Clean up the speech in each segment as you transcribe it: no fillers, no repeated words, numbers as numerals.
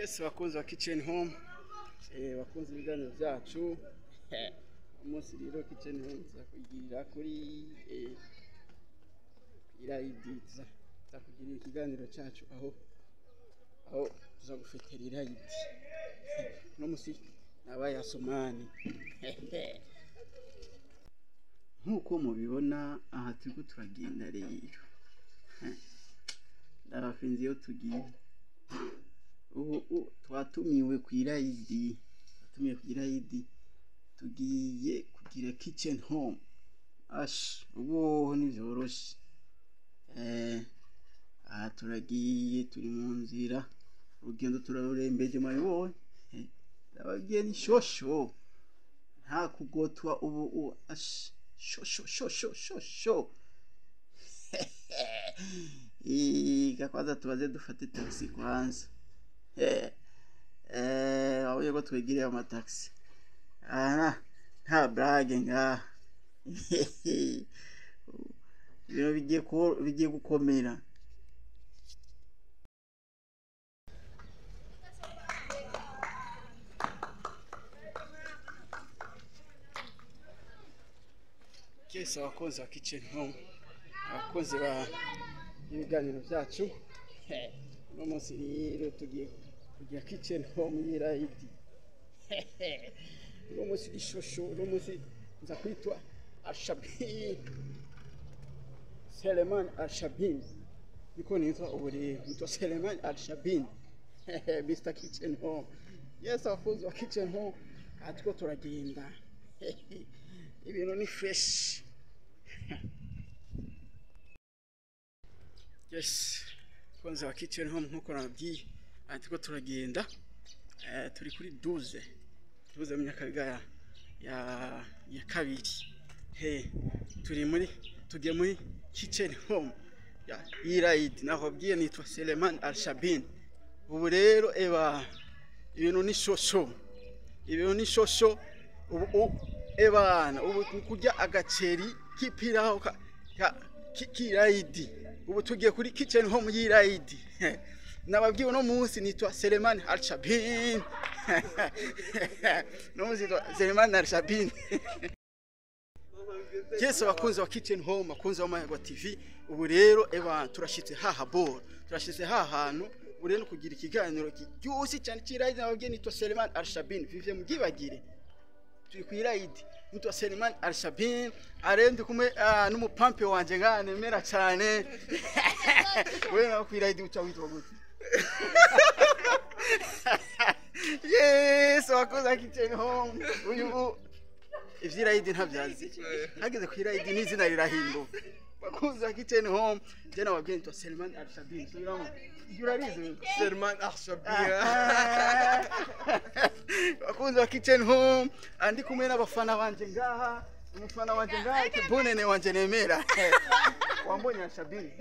Yes, bakunzi ba Kitchen Home, bakunzi ibiganiro byacu. Umunsi rero Kitchen Home tuzakugirira kuri irayidi, tuzakugirira ikiganiro cyacu aho tuzagufetera irayidi. Uno musi nabaye Asumani. Nk'uko mubibona aha turiko turagenda rero, ndabafinzi iyo tugiye ubu twatumiwe ku irayidi, twatumiwe ku irayidi, tugiye kugira Kitchen Home. Ash, ubu ntivyoroshe. Aha turagiye, turi mu nzira, urugendo turarurembeje murabibonye. Ndababwiye ni shosho, nta kugotwa ubu, ash, shosho shosho shosho. Kwanza tubaze dufate taxi kwanza. Wabonye ko twegereye amataxi. Nta blague ngaha. Ibintu bigiye gukomera. Kese abakozi ba Kitchen Home, abakozi ba ibiganiro byacu. Uno munsi rero tugiye kugira Kitchen Home y'irayidi. Uno munsi ni shosho, uno munsi nza kwitwa Ashabin, Seleman Ashabin, niko nitwa ubu rero, nitwa Seleman Ashabin, Mr Kitchen Home. Yes, abakunzi ba Kitchen Home, aha turiko turagenda, ibintu ni fresh. Yes, abakunzi ba Kitchen Home, nkuko nababwiye, aha turiko turagenda, turi kuri 12 mu Nyakabiga ya kabiri. Turi muri, tugiye muri Kitchen Home ya irayidi. Nakubwiye nitwa Seleman Alshabin. Ubu rero eba ibintu ni shosho, ibintu ni shosho ubu ebana, ubu kurya agaceri k'ipiraho k'irayidi. Ubu tugiye kuri Kitchen Home y'irayidi. Nababwiye uno munsi nitwa Seleman Alshabin. No munsi nitwa Seleman Alshabin. Yes, abakunzi ba Kitchen Home, abakunzi ba Mayago TV, ubu rero eba turashitse haha bor, turashitse hahantu. Ubu rero kugira ikiganiro kiryoshye cyane c'irayidi. Nababwiye nitwa Seleman Alshabin, vivye mugibagire, turi ku irayidi. Nitwa Seleman Alshabin, arendi kumwe n'umupampe wanje ngaha nemera cyane. Wewe nawe ku irayidi uca witwa gute? Yes, abakunzi ba Kitchen Home, uyu ivy'irayidi ntabyazi, hageze ku irayidi n'izina rirahinduka. Bakunzi ba Kitchen Home, je nababwiye nitwa Seleman Alshabin. Subiramo, urabizi? Seleman Alshabin. Bakunzi ba Kitchen Home, andi kumwe n'abafana banje ngaha, umufana wanje ngaha, kibonene wanje nemera. Wambonye Alshabin.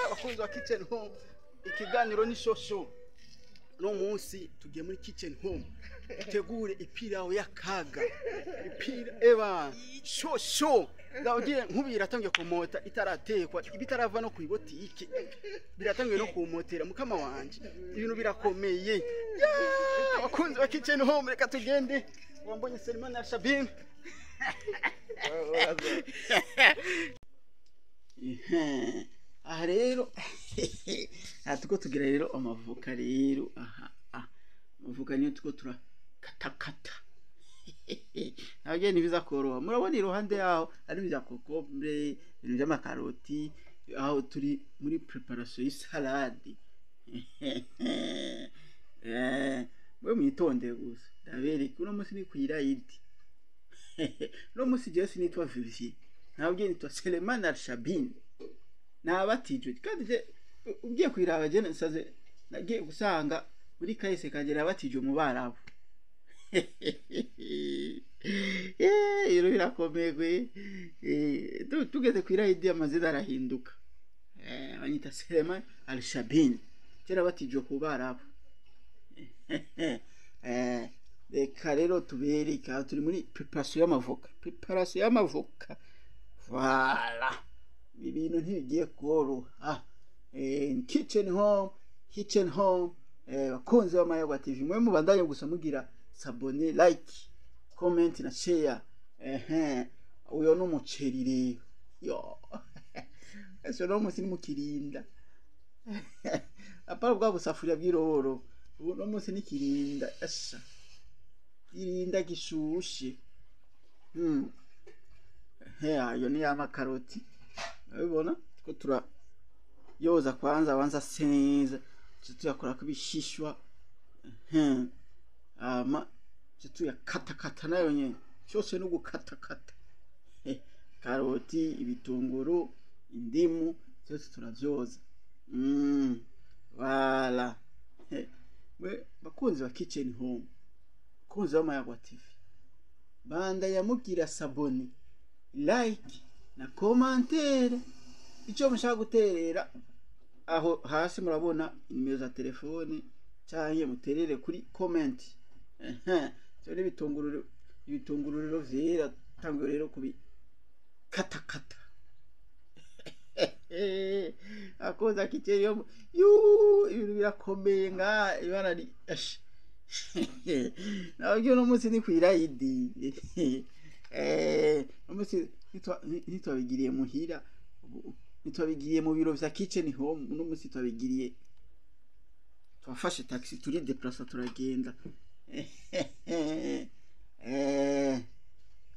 Bakunzi ba Kitchen Home, ikiganiro ni shosho. No munsi tugiye muri Kitchen Home, dutegure ipirawo y'akaga, ipira eba shosho. Ndabwiye nkubi iratangiye kumota itaratekwa, ibitarava no ku ibotike biratangiye no kumotera mukama wanje, ibintu birakomeye. Abakunzi ba Kitchen Home, reka tugende. Wambonye Seleman Alshabin. Aha rero aha tuko tugira rero amavoka rero, aha amavoka niyo tuko turakatakata. Nabyo ntibiza koroha, murabona iruhande yaho ari ibya kokombure, ibintu by'amakaroti, aho turi muri preparation y'isalade. Mwe mwitonde gusa, ndabereka uno munsi ni ku irayidi. Uno munsi jewe sinitwa Vivier, nabwiye nitwa Seleman Alshabin, nabatijwe. Kandi je ugiye kwiraba je nsaze nagiye gusanga muri kahise kanje nabatijwe mu Barabu. Ibintu birakomeye gwe. Tugeze ku irayidi amazina arahinduka. Banyita Seleman Alshabin, kera batijwe ku Barabu. Reka rero tubereka, turi muri preparation y'amavoka, preparation y'amavoka. Voilà, ibintu ntibigiye koroha. Kitchen Home Kitchen Home, bakunzi b'Amayagwa TV, mwe mubandanye gusa mugira s'abonner, like, comment na share. Ehe, uyo n'umuceri rero. Yo, ese no musi ni mukirinda, apana bwa busafuriya bw'iroro. Ubu no musi ni kirinda, asa kirinda gishushe. He, ayo ni ya makaroti, urabibona ko tura yoza kwanza, abanza ase neza, tuce tuyakorako ibishishwa. Hama tuce tuyakatakata nayo nyene, vyose no gukatakata. Karoti, ibitunguru, indimu, vyose turavyoza. Voilà. Mwe bakunzi ba Kitchen Home, bakunzi b'Amayagwa TV, bandanya mugira s'abonner, like na commentaire. Icyo mushaka guterera aho hasi murabona nimero za telefone, canke muterere kuri comment. Ehe, ivyo ni ibitunguru, ibitunguru rero vyera. Tanguye rero kubikatakata. Akoza Kitchen Home, yu, ibintu birakomeye nga ibara ni ash. Nabyo uno munsi ni kwirayidi. Uno munsi ntitwabigiriye muhira, ntitwabigiriye mu biro vya Kitchen Home. Uno munsi twabigiriye, twafashe taxi, turi déplaça, turagenda.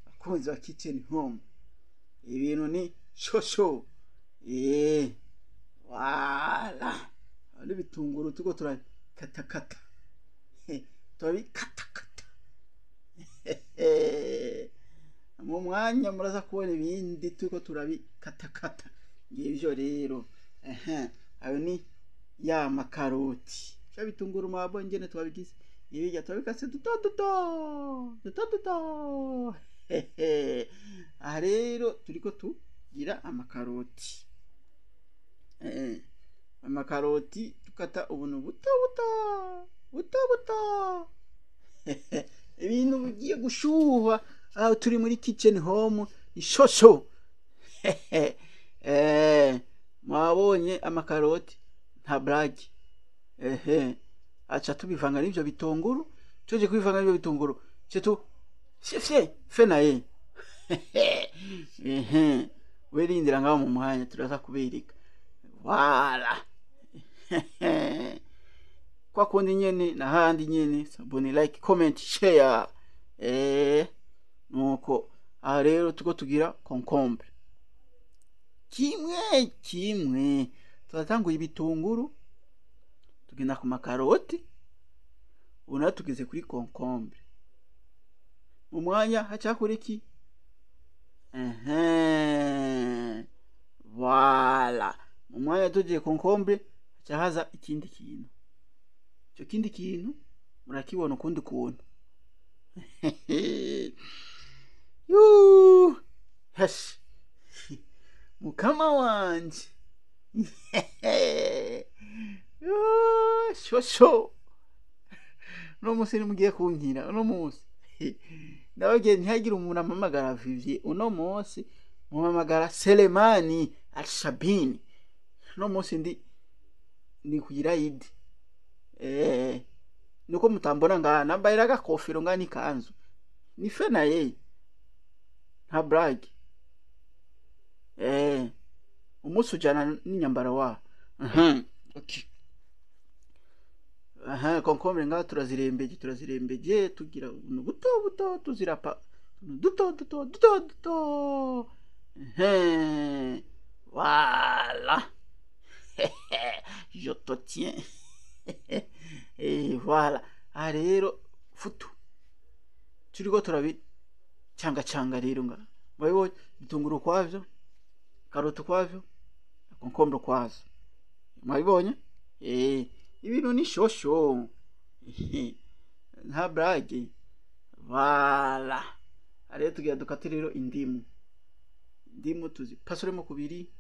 Bakunzi ba Kitchen Home, ibintu ni shosho. Voilà, n'ibitunguru turiko turakatakata, turabikatakata. Mu mwanya muraza kubona ibindi turiko turabikatakata. Ngivyo rero. Ehe, ayo ni ya makaroti, vya bitunguru mwabonye ingene twabigize, ibirya turabikase duto duto duto duto. Aha rero turiko tugira amakaroti, amakaroti tukata ubuntu buto buto buto buto. Ibintu bigiye gushuha. Aho turi muri Kitchen Home ishosho. Mwabonye amakaroti, nta blague. Ehe, aca tubivanga n'ivyo bitunguru. Tuje kubivanga n'ivyo bitunguru, ce tu fye fye fe naye. Ehe, werindira ngaho, mu mwanya turaza kubereka. Wala kwa kundi nyene na handi nyene, s'abonner, like, comment, share. Nuko aha rero tuko tugira concombre kimwe kimwe. Turatanguye ibitunguru, tugenda ku makaroti, ubu naho tugeze kuri concombre. Mu mwanya hacakura iki? Ehe, voilà, mu mwanya tugiye concombre, haca haza ikindi kintu. Icyo kindi kintu murakibona ukundi kuntu. Yuu, hashi mukama wanje. Yuu, shosho, uno munsi nimugiye kunkira. Uno munsi ndababwiye ntihagire umuntu ampamagara Vivye. Uno munsi mumpamagara Selemani Alshabini. Uno munsi ndi ni kuyirayidi. Nuko mutambona ngaha nambaye agakofero ngaha n'ikanzu, ni fe naye, nta blague. Umunsi ujana n'inyambaro wa. Okay. Aha, concombre ngaha turazirembeje, turazirembeje, tugira ubuntu buto buto, tuzirapa utuntu duto duto duto duto. Ehe, voilà, je te tiens et voilà. Aha rero futu turiko turabicangacanga rero ngaha, murabibonye, ibitunguru ukwavyo, karoti ukwavyo, concombre ukwazo, mwabibonye. Ibintu ni shosho, nta blague. Voilà. Aha rero tugira dukate rero indimu. Indimu tuzipasuremo kubiri.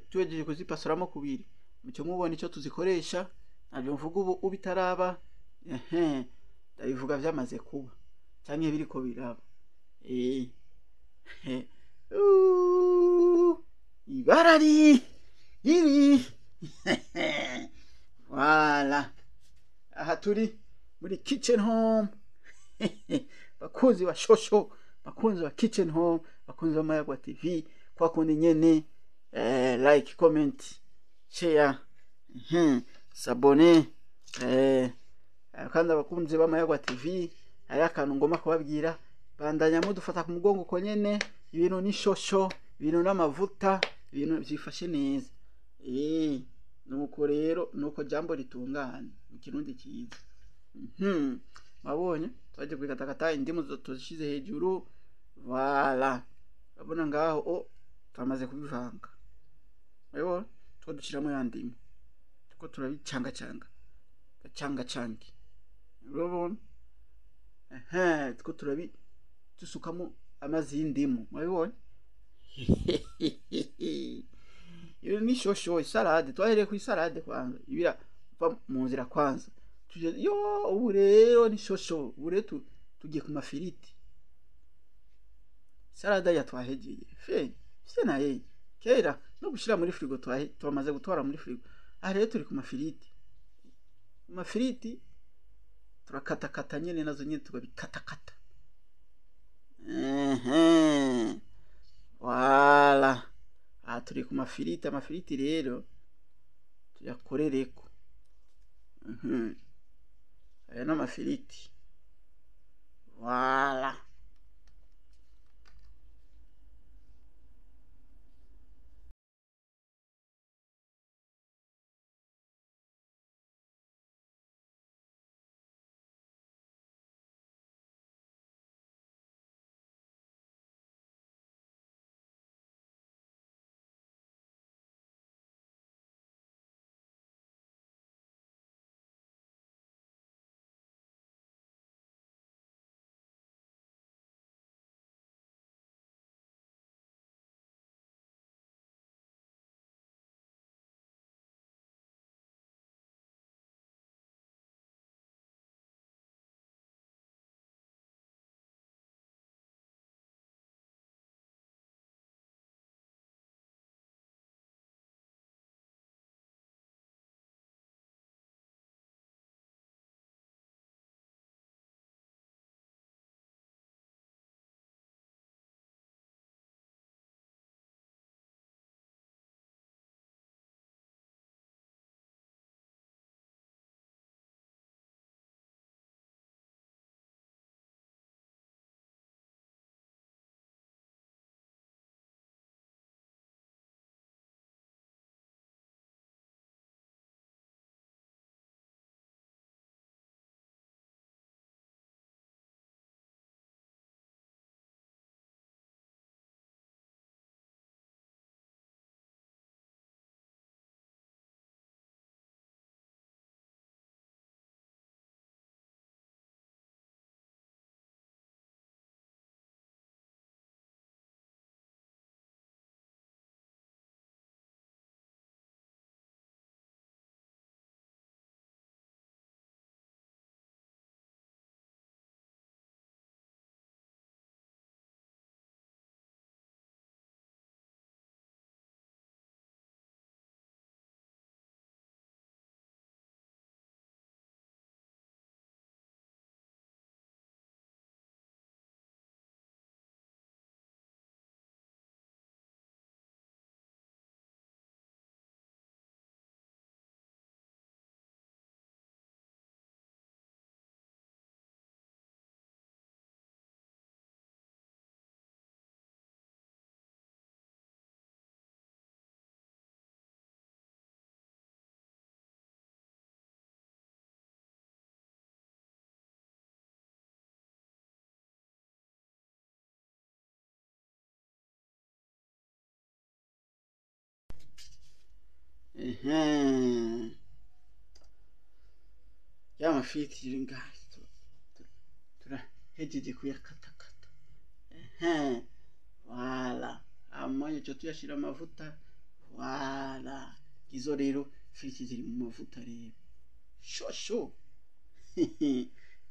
Tuhejeje kuzipasuramo kubiri, muco mubona ico tuzikoresha. Ntabyo mvuga ubu ubitaraba, ehe, ndabivuga vyamaze kuba canke biriko biraba. Ibara riri. Turi muri kitchen home. Bakunzi ba shosho, bakunzi ba kitchen home, bakunzi ba Mayagwa TV, kwa kundi nyene, like, comment, share, s'abonner, kandi abakunzi ba Mayagwa TV, hari akantu ngomba kubabwira. Bandanya mudufata ku mugongo ko nyene, ibintu ni shosho, ibintu n'amavuta, ibintu byifashe neza. Nuko rero nuko jambo ritunganye mu Kirundi cyiza. Mabonye twaje kwikatakata indimu tuzishize hejuru. Voilà, urabona ngaho o twamaze kubivanga. Urabona two dushiramo ya ndimu, tuko turabicanga canga gacanga cange. Urabona tuko turabi dusukamo amazi y'indimu. Murabibonye iyo ni shosho isalade. Twahereye ku isalade kwanza, ibira va mu nzira kwanza. Yo ubu rero ni shosho, ubu rero tugiye ku mafiriti. Salade ya twahegeye fe se na yeye kera no gushira muri frigo, twamaze gutwara muri frigo. Aha rero turi ku mafiriti. Mafiriti turakatakata nyene, nazo nyene tukabikatakata. Wala aha turi ku mafiriti. Amafiriti rero tuyakorereko. Aya ni amafiriti. Wala Ya mafiriti rero ngaha turahejeje kuyakatakata. Wala amanya cyo tuyashira amavuta. Wala izo rero firiti ziri mu mavuta rero shosho.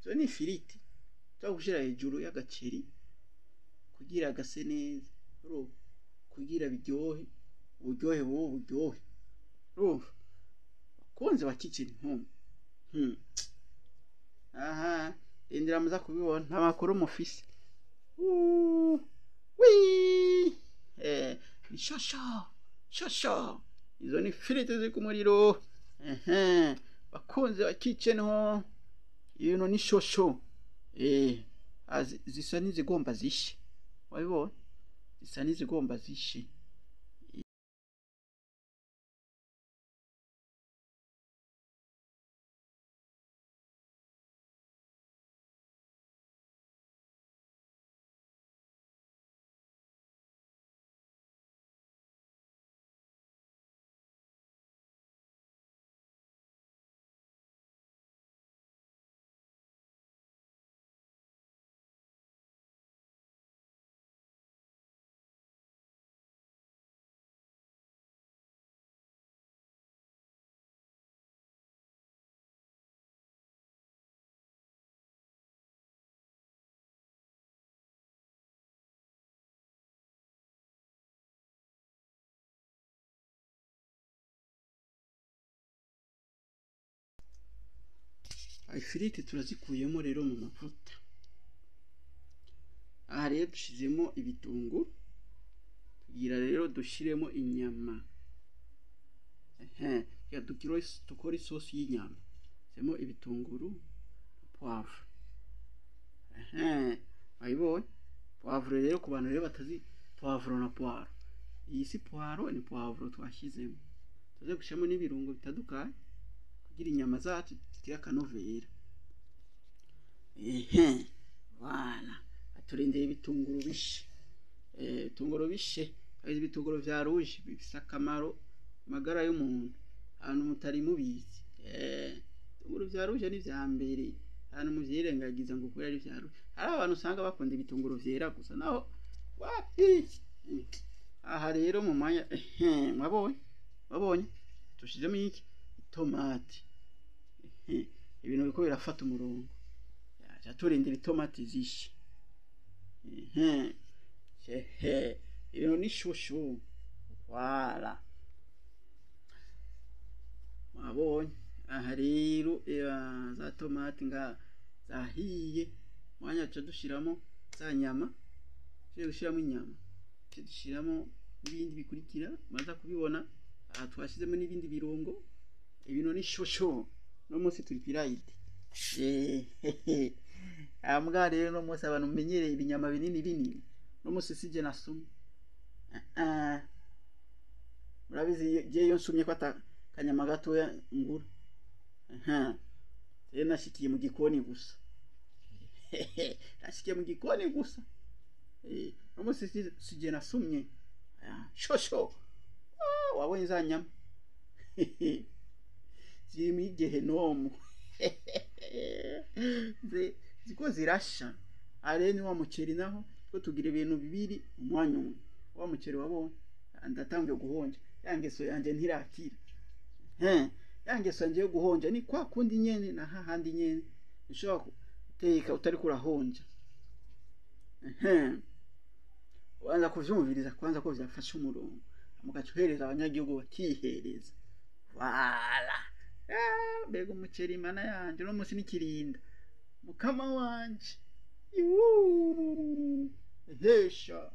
Zo ni firiti twagushira hejuru y'agaceri kugira gase neza, kugira biryohe, uburyohe bubu buryohe. Urumva bakunze ba kitchen home. Aha, rindira muza kubibona, nta makuru mufise. Wi! Ni shosho, shosho. Izo ni firiti ziri ku muriro. Ehe, bakunzi ba Kitchen Home, ibintu ni shosho. Zisa n'izigomba zishe. Wabibonye? Zisa n'izigomba zishe. Ifiriti turazikuyemo rero mu mavuta. Aha rero dushizemo ibitunguru, tugira rero dushiremo inyama. Ehe, ya dukora isosi y'inyama. Semo ibitunguru, poivre. Ehe, wayibonye? Poivre rero ku bantu rero batazi poivre na poire. Iyi si poire, ni poivre twashizemo. Tuze gushiramo n'ibirungo bitandukanye kugira inyama zacu zigire akanovera. Ehe, voilà. Aturindeye ibitunguru bishe. Ibitunguru bishe, ibitunguru vya rouge bifise akamaro magara y'umuntu. Ahantu mutari mubizi. Ibitunguru vya rouge ni vya mbere. Ahantu muvyirengagiza ngo kubera ari vya rouge. Hari abantu usanga bakunda ibitunguru vyera gusa naho wapi. Aha rero mu mwanya, mwabonye? Mwabonye? Dushizemo iki? Itomati. Ibintu biriko birafata umurongo. Yaja turindira itomati zishe. Ehe, ibintu ni shushu. Voilà. Mwabonye? Aha rero za tomati nga zahiye. Mwanya tuca dushiramo za nyama. Tugiye gushiramo inyama. Tuca dushiramo n'ibindi bikurikira, maza kubibona. Aha twashizemo n'ibindi birungo. Ibintu ni shushu. No munsi turi pirayidi. Ambwa rero no munsi abantu menyereye ibinyama binini binini. No munsi sije nasumye. Murabizi je iyo nsumye ko akanyama gatoya ngura. Rero nashikiye mu gikoni gusa. Nashikiye mu gikoni gusa. No munsi sije nasumye. Shosho. Wabonye za nyama. Ziri muri gehenomu. Ziko zirasha. Are ni wa muceri naho two tugira ibintu bibiri umwanya umwe. Wa muceri wabonye ndatangiye guhonja. Ya ngeso yanje ntirakira. Ya ngeso yanje yo guhonja ni kwa kundi nyene na hahandi nyene. Ushobora guteka utari kurahonja. Wanza kuvyumviriza kwanza ko vyafashe umurongo. Mugacuhereza abanyagihugu bakihereza. Voilà. Mbega umuceri mana yanje no munsi n'ikirinda. Mukama wanje. Yuuu. Hesha.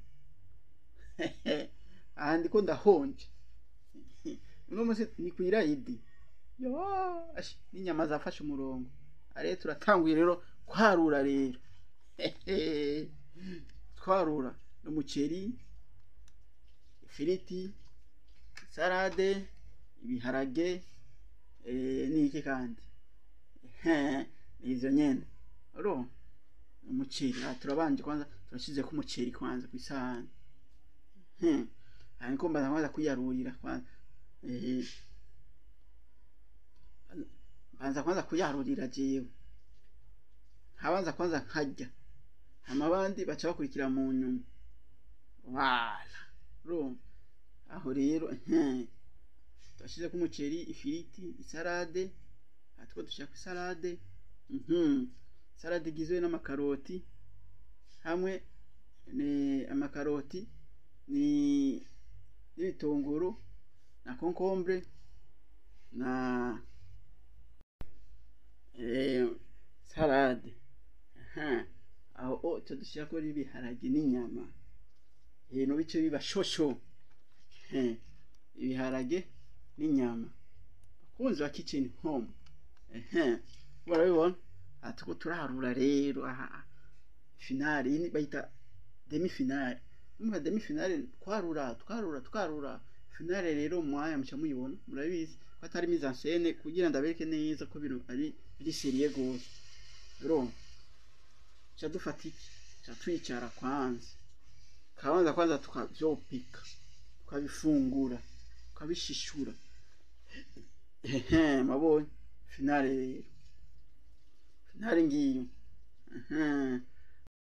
Aha ndiko ndahonje. Uno munsi ni kwirayidi. Yo, ashi n'inyama zafashe umurongo. Are turatanguye rero kwarura rero. Twarura umuceri, ifiriti, salade, ibiharage, n'iki kandi. Ivyo nyene. Ro umuceri, turabanje kwanza turashize ku muceri kwanza kwisahani. Ariko mbaza kwanza kuyarurira kwanza. Mbanza kwanza kuyarurira jewe. Habanza kwanza nkarya. Hama abandi baca bakurikira mu nyuma. Voilà. Ro aho rero turashize ku muceri, ifiriti, isalade. Atwo dushaka isalade. Salade igizwe n'amakaroti hamwe ni amakaroti ni n'ibitunguru na concombre na Ca dushyirako n'ibiharage n'inyama, ibintu bice biba shosho. Ibiharage n'inyama, bakunzi ba Kitchen Home, ehe, murabibona. Aha turiko turaharura rero. Aha finale, iyi bayita demi finale. Numva demi finale, twarura, twarura, twarura finale rero. Mwaya muca muyibona, murabizi ko atari mise en scène, kugira ndabereke neza ko bino ari biri sérieux gose. Urumva, ca dufata iki? Ca twicara kwanza, kabanza kwanza tukavyopika, tukabifungura, tukabishishura. Ehe, mabonye finale rero, finale ngiyo. Ehe.